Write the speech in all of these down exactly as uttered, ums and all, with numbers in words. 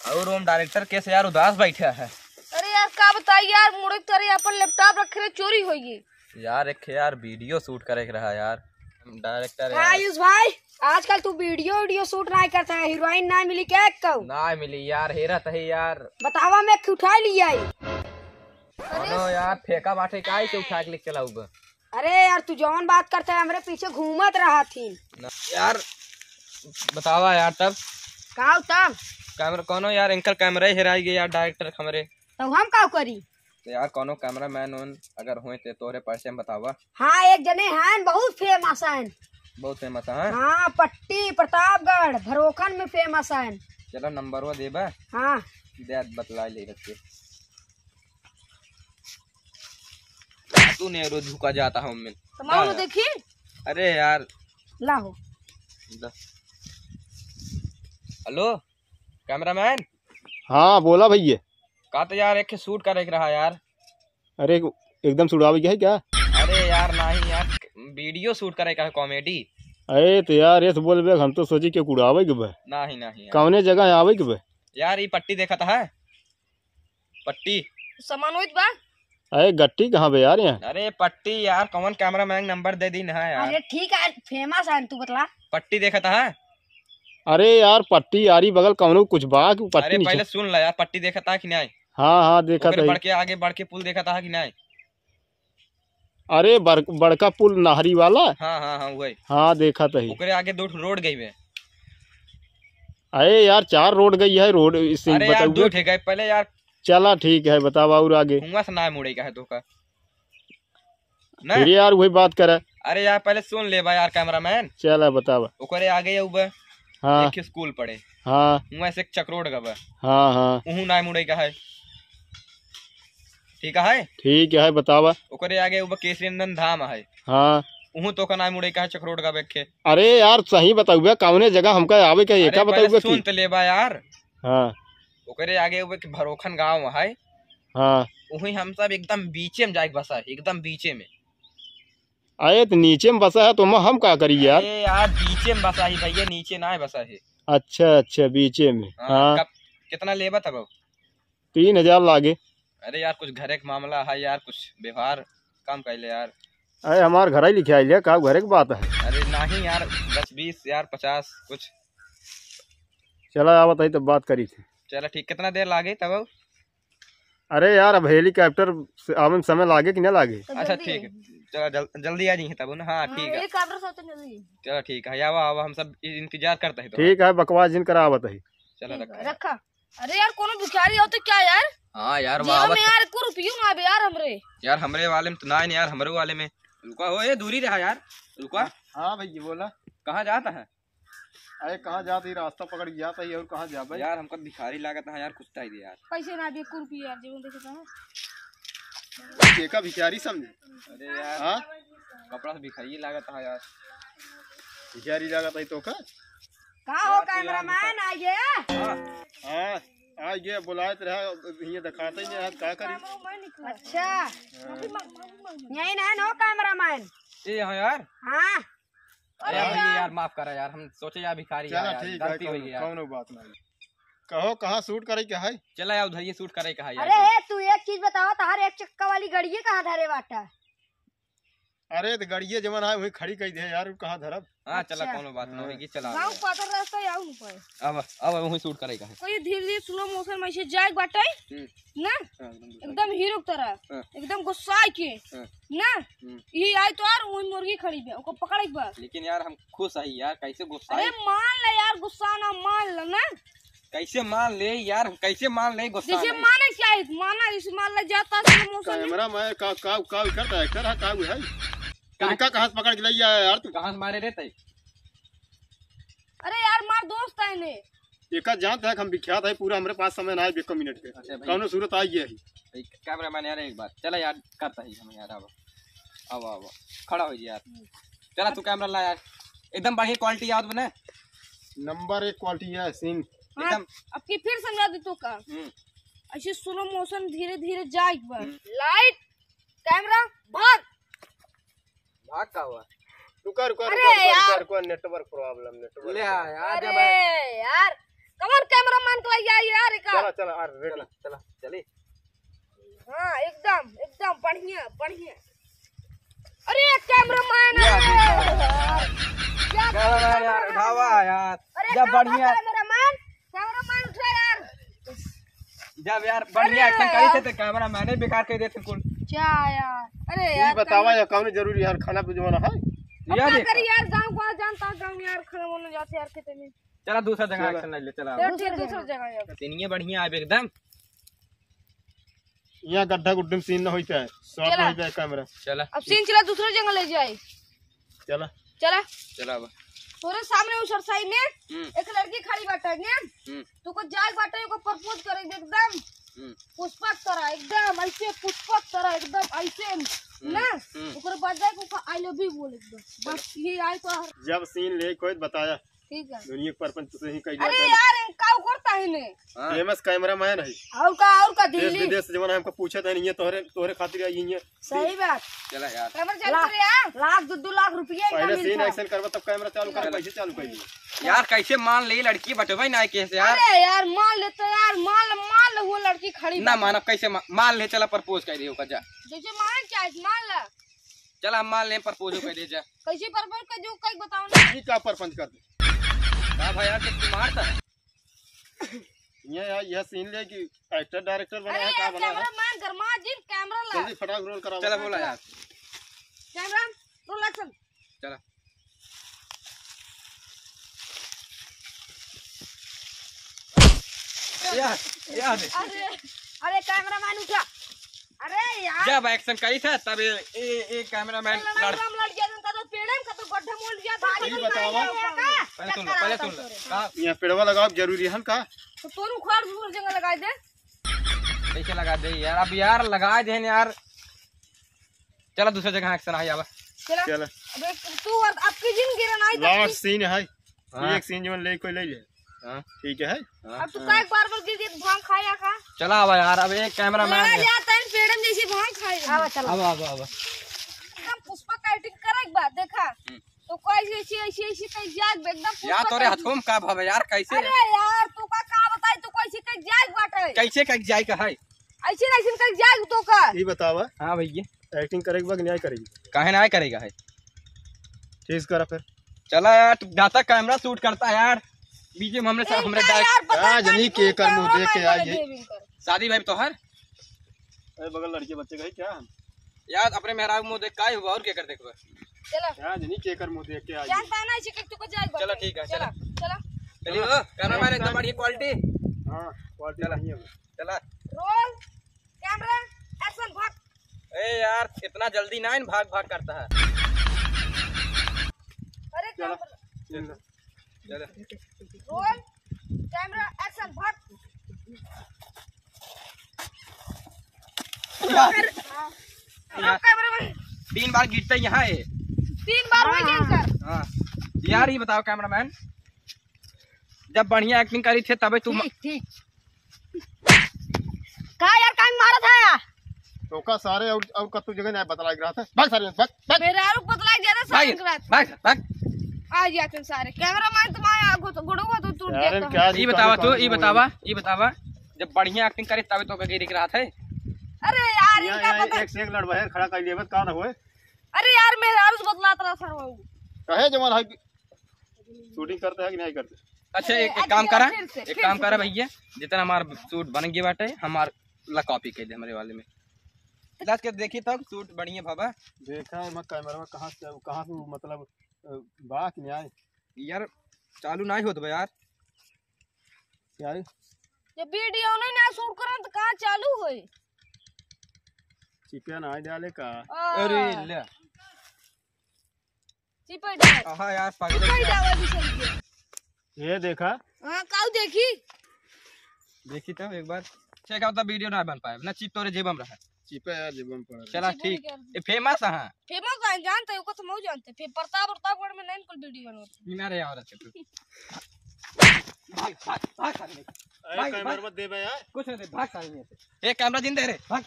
और ओम डायरेक्टर कैसे यार उदास बैठा है। अरे यार, का बताई यार, मुड़े की तरह अपन लैपटॉप रखे रहे, चोरी होइ गई। यार, एक यार वीडियो शूट करे के रहा यार, डायरेक्टर हाँ, यार। आयुष भाई, आजकल तू वीडियो, वीडियो शूट नाहीं करता है, हीरोइन नाहीं मिली क्या एक कऊ? नाहीं मिली यार, हेरत ही यार। बतावा, मैं एक उठा लिया ही। अरे यार, फेंका बाटे, काहे से उठा के लेके चला उबे? अरे यार, तू जौन बात करता है, हमरे पीछे घूमत रहा थी। ना, यार, बतावा यार तब। का तब? कैमरा, कौनो यार एंकर कैमरा ही हेराई गई यार, डायरेक्टर हमरे। तो हम का करी? तो यार, कौनो कैमरा मैन उन अगर होए ते तोहरे परिचय में बतावा। हाँ, एक जने हैं, बहुत फेमस हैं। बहुत फेमस हैं? हाँ, पट्टी, प्रतापगढ़, भरोखन में फेमस हैं। चलो, नंबर वो देबा। हाँ। दे, बतला ले रख के। तू ने रोज झुका जाता है उनमें। तो मामा हाँ। देखी। अरे यार। ला हो। द-, हेलो, कैमरामैन। हाँ, बोला भैया। का तो यार, एक शूट करे के रहा यार। अरे, एकदम से उड़ावे के है क्या? अरे यार, नाहीं यार, वीडियो शूट करे का है, कॉमेडी। अरे तो यार, ऐसे बोल बे, हम तो सोची कि उड़ावे के बे। नाहीं, नाहीं यार। कौने जगह आवे के बे? यार, ये पट्टी देखत है, पट्टी। सामान होइत बा? अरे, गट्टी कहाँ बे यार यहाँ? अरे, पट्टी यार, कौन कैमरामैन नंबर दे दी ना यार। अरे ठीक है, फेमस है, तू बतला। पट्टी देखत है? अरे यार, पट्टी यारी बगल कौनो कुछ बा कि पट्टी अरे, नीचे? पहले सुन ला यार, पट्टी देखत है कि नाहीं? हाँ, हाँ, देखत ओकरे ही। बढ़ के आगे बढ़ के पुल देखत है कि नाहीं? अरे, बड़-, बड़का पुल नहरी वाला? हाँ, हाँ, हाँ, वही। हाँ, देखत ही। ओकरे आगे दो ठो रोड गई बे। अरे यार, चार रोड गई है, रोड इस अरे यार, बताओ दो बे। ठे गए पहले यार। चला, ठीक है, बतावा और आगे। हुआं से ना मुड़े का है तो का? ना? फिर यार वही बात करे। अरे यार, पहले सुन ले बा यार, कैमरामैन। चला, बतावा। ओकरे आगे ये उबे हाँ। एक स्कूल पड़े। हाँ। हुआं से एक चकरोड गबे। हाँ, हाँ। उहू ना मुड़े का है। ठीक है? ठीक है, बतावा। ओकरे आगे उबे केसरी नंदन धाम है। हाँ। उहू तो का ना मुड़े का है, चकरोड गबे के। अरे यार, सही बताउबे, कौने जगह हमका आवे के, अरे एका पहले बताउबे सुन की? तो ले बा यार। हाँ। ओकरे आगे उबे के भरोखन गाँव है। हाँ। उही हम सब एकदम बीचे में जाए के बसा है, एकदम बीचे में। अरे, तो नीचे में बसा है, तो हम, हम का करी यार? अरे यार, बीचे में बसा ही भैया, नीचे ना है बसा है। अच्छा, अच्छा, बीचे में। हाँ, हाँ। कब, कितना लेबा तब? तीन हजार लागे। अरे यार, कुछ घरे के मामला है यार, कुछ व्यवहार काम कर ले यार। अरे, हमार घर ही लिखे आइल है, का घरे के बात है? अरे नहीं यार, दस बीस यार, पचास कुछ। चला, आवत है तब बात करी थी। चला ठीक, कितना देर लागे तब? अरे यार, अब हेलीकॉप्टर से आवे में समय लागे कि ना लागे? तो अच्छा, जल्दी ठीक है। है। चला, जल-, जल्दी आ जाइए तब ना। हाँ, हाँ, ठीक है। हेलीकॉप्टर से तो जल्दी। चला, ठीक है, आवा, आवा, हम सब इ-, इंतजार करते हैं तो। ठीक है, बकवास जिन करावत है। चला, ठीक रखा। है, रखा। अरे यार, कोनो भिखारी हो तो क्या यार? हाँ यार, जेब में आवत यार, एको रुपयो ना आवे यार हमरे। यार, हमरे वाले में तो ना है यार, हमरे वाले में। रुका हो, ए, दूरी रहा यार, रुका। हाँ भैया, बोला। कहाँ जाता है? अरे कहाँ जात ही, रास्ता पकड़ के जात ही, और कहाँ जाबे? यार, हमका भिखारी लागत है यार, कुछ ताई दे यार। कैसे ना दे, कुर्पी यार, जेवन देखे तो है। एका भिखारी समझे? अरे यार, हाँ? कपड़ा से भिखारी लागत है यार। भिखारी लागत है तो का? का हो यार, तो यार, कैमरामैन, आइए। हाँ। हाँ, आइए, बुलाए तो रहा, ये दिखाते ही नहीं, आज का करी? अच्छा। हाँ। यही ना, नो कैमरामैन। ए, हाँ यार। हाँ। अरे अरे यार, भैया यार। यार, माफ करा यार, हम सोचे यार भिखारी चला यार, ठीक है, गलती हो गई कौनो, यार। कौनो बात नहीं। कहो, कहाँ शूट करे के है? चला यार, उधर ये शूट करे के है यार। अरे, ए, तू एक चीज बतावा, तहार एक चक्का वाली गड़िये कहाँ धरे बाटा? अरे, तो गड़िये जवन है, वही खड़ी कई दे यार, कहाँ धरब? हाँ, चला, अच्छा। कौनो बात ना हाँ। होगी, चला। गाँव पातर रास्ता है, आऊ ऊपर। अब, अब वही शूट करे का है। कोई धीरे धीरे स्लो मोशन में ऐसे जाए बाटे, हम्म। ना? हाँ, एकदम धीरे। एकदम हीरो की तरह, हाँ। एकदम गुस्सा के, हाँ। ना? हम्म। ये आई तो यार, वही मुर्गी खड़ी बे, ओको पकड़े के बा। लेकिन यार, हम खुश है यार, कैसे गुस्सा अरे है? मान ले यार, गुस्सा ना मान ले ना। कैसे मान ले यार, हम कैसे मान ले गुस्सा जैसे नहीं? माने क्या है? माना जैसे मान ले जाता है स्लो मोशन में। कैमरा में का, का, का करता है? एक्टर है, का है? का? इनका कहाँ से पकड़ के ले आया यार तू? कहाँ से मारे रे तै? अरे यार, मार दोस्त है ने। एका जानत है कि हम विख्यात है पूरा, हमरे पास समय ना है एको मिनट के। अच्छा भाई। कौनो सूरत आई है ही। भाई, कैमरामैन यार, एक बात, चला यार, करता ही हम यार, अब, अब, अब, खड़ा हो जा यार। चला, तू कैमरा ला यार, एकदम बढ़िया क्वालिटी आवत बने। नंबर एक क्वालिटी है, सीन। हाँ, एकदम। अब की फिर समझा दे तू का। हम्म। ऐसे स्लो मोशन धीरे धीरे जाए एक बार। हम्म। लाइट, कैमरा, भाग। भाग का हुआ? रुका, रुका, अरे रुका, रुका, यार। रुका, रुका, network problem, network ले आ problem। यार, अरे जब यार, कमर cameraman के लइ जाई यार, एका। चला, चला, आ, ready। चला, चला, चली। हाँ, एकदम, एकदम बढ़िया, बढ़िया। अरे, cameraman, ये आ गया। अरे यार, क्या cameraman यार, cameraman? उठावा यार। अरे, जब कहाँ बढ़िया cameraman? Cameraman उठा यार। जब यार बढ़िया अरे action यार। करी थे तो cameraman ही बेकार कर देते कुल। क्या यार? अरे तू ही यार, बतावा camera- यार, कौन जरूरी यार, खाना पे जमाना है? अब यार क्या देखा। करी यार, गाँव को जानता, गाँव में यार खाना बनाने जाते यार खेते में। चला दूसरा जगह चला। Action ले ले, चला। चलो, ठीक, दूसरा जगह यार। Scene ये बढ़िया है एकदम। यहाँ गड्ढा गुड्ढे में scene ना होई पाए, shot चला। ना होई पाए camera। चला। अब scene चला दूसरा जगह ले जाए। चला। चला। चला अब। तोरे सामने उ सरसाई में हम्म। एक लड़की खड़ी बाटे ने। हम्म। तो को जाए बाटे, ओको propose करे एकदम। हम्म। पुष्पक तरह, एकदम ऐसे पुष्पक तरह, एकदम ऐसे हम्म। ना। हम्म। ओकरे बाद जाए को I love you बोल एकदम। बस ये आए तो हर जब scene ले कोई बताया। ठीक है। दुनिया के परपंच से ही कही अरे जाता है। यार, इनका करता है ने। हाँ। Famous cameraman है। और का, और का देश दिल्ली। विदेश से जमाना हमको पूछे थे, ये तोहरे, तोहरे खातिर आई है। सही बात। चला यार। Camera चालू ला-, करे यार। लाख, दो, दो लाख रुपया इनका पहले scene मिलता है। Action करबा तब camera चालू कर, चला। कैसे चालू करी? यार कैसे मान ले लड़की बटवे ना कैसे यार? अरे यार मान ले तो यार, मान ले, मान ले वो लड़की खड़ी ना बा। मानब कैसे मा-, मान ले, चला propose कर दे ओकर जा। जैसे मान क्या है, मान ला। चला हम मान ले propose कर दे जा। कैसे propose कर दे, कई बताओ ना। ये का परपंच कर दे? का भाई यार, कितनी मारता है? ये यार, यह scene ले कि actor director बना अरे है, का यार, बना है? Cameraman गरमा जिन camera ला। जल्दी फटाक roll कराओ। चला बोला यार। Camera roll action। चला। या, या दे। अरे, अरे cameraman उठा। अरे यार। जब action करी था तब ये, ये, ये cameraman लड़ाई लड़- राम लड़ गया, उनका तो पेड़े में का तो गड्ढा मोड़ दिया था। ये बतावा। पहले सुन लो, पहले सुन लो। का? यहाँ पेड़वा लगाओ जरूरी है का? तो तोर उखाड़ दूसर जगह लगा दे। कैसे लगा दे यार? अब यार लगा दे यार। चला दूसरा जगह action आई आवा। चला। चला। अब एक तू और आपकी जिंदगी रे नहीं last scene है। हाँ। एक scene जो ले कोई ले ले। हाँ। ठीक है। हाँ। अब तू हाँ। का एक बार बोल के भांग खाया का? चला आवा यार, अब एक cameraman अरे है। यार, तैन पेड़म जैसे भांग खाए। आवा, चला। आवा, आवा, आवा। एकदम पुष्पा का acting करे एक बार, देखा? हम्म। तो कोई ऐसी, ऐसी, ऐसी कहीं जाग, एकदम पुष्पा या तोरे का हथों में का भावे यार, कैसे? अरे यार, तू का, का बताई, तू कैसे कहीं जाग बाटे? कैसे कहीं जाए का है? ऐसे ना, ऐसे कहीं जाग तो का? ये बतावा। हाँ भैया। Acting करेगा कि नहीं करेगा? काहे ना करेगा है? ठीक करा फिर। चला यार, तू जाता camera shoot करता है यार, बीच में हमरे साथ, ए, हमरे इनका direct यार पता आज नहीं नहीं के कर मुंह देख के आई है। शादी भाई तोहर? अरे बगल लड़के बच्चे का ही क्या? यार अपने मेहरारू मुंह देख काहे हुआ और क्या कर देखबा? चला। आज नहीं के कर मुंह देख के आई। जानता ना इसे तू को जाए चला ठीक है, चला। चला, चला। चलिए, ओ, cameraman एकदम बढ़िया quality। हाँ, quality चला। बढ़िया है। चला। Roll, camera, action, भाग। ए यार, इतना जल्दी ना इन भाग भाग करता है। अरे चलो, camera। चलो। चलो। Roll, camera, action, भाग। यार। हाँ। यार। Cameraman। तीन बार गिरता यहाँ है। तीन बार हो गया सर। हाँ। यार, ये बताओ cameraman, जब बढ़िया acting करी थे तबे तू म- ठीक, ठीक। का यार, काहे मारत है यार? तो का सारे और, और कत्तू जगह नहीं बतला रहा था। भाग सारे, भाग, भाग। मेरा आरोप बतला ज्यादा भाग, सारे रात। भाग, भाग। आ गया तुम सारे। Cameraman तुम्हारे आगो तो गुड़ो को तो टूट यार, गया था। क्या ये बतावा तू, ये बतावा, ये बतावा। जब बढ़िया acting करे तबे तो कहीं दिख रहा था। अरे यार, यहाँ, इनका यहाँ पता एक से एक लड़वा है, खड़ा कर लिया बस, कहाँ ना होए। अरे यार, मेरा आरोप बतलात रहा सर वो। कहे जवान है कि shooting करते हैं कि नहीं करते? अच्छा, अरे, एक, एक अच्छा, काम करा, फिर से, एक फिर काम से करा बोलो। भैया, जितना हमार shoot बन गया बाटे, हमार ला copy कर दे हमरे वाले में। लास्ट के देखी तब shoot बढ़िया भवा। देखा है मैं camera में कहाँ से, कहाँ से मतलब, अ, बा कि नहीं आए? यार, चालू नहीं होत बा यार। यार। ये video नहीं ना shoot करन तो कहाँ चालू होई? चिपिया ना डाले का? आ। अरे ले। चिपट जाए। आहा यार, पागल चिपट है। जावे भी सही है। ये देखा? हाँ, काऊ देखी? देखी तब एक बार। चेक आउट, तो video ना बन पाए, ना चिप तोरे जेब में रहा। चिपे यार जेब में पड़ा। चला चिप ठीक। निकाल। ये famous है। Famous है, जानते हो, को तो मऊ जानते। फिर प्रताप, प्रतापगढ़ में नहीं कुल video बनोते। इनारे और अच्छा तू। भाग, भाग, भाग सामने। अरे भाग, camera भाग। मत दे बे यार। कुछ नहीं दे, भाग सामने से। ए, camera जिंदे रे। भाग।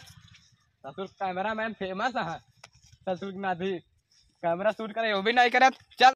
ससुर cameraman famous है। ससुर ना दी। कैमरा शूट करे, वो भी नहीं करत। चल।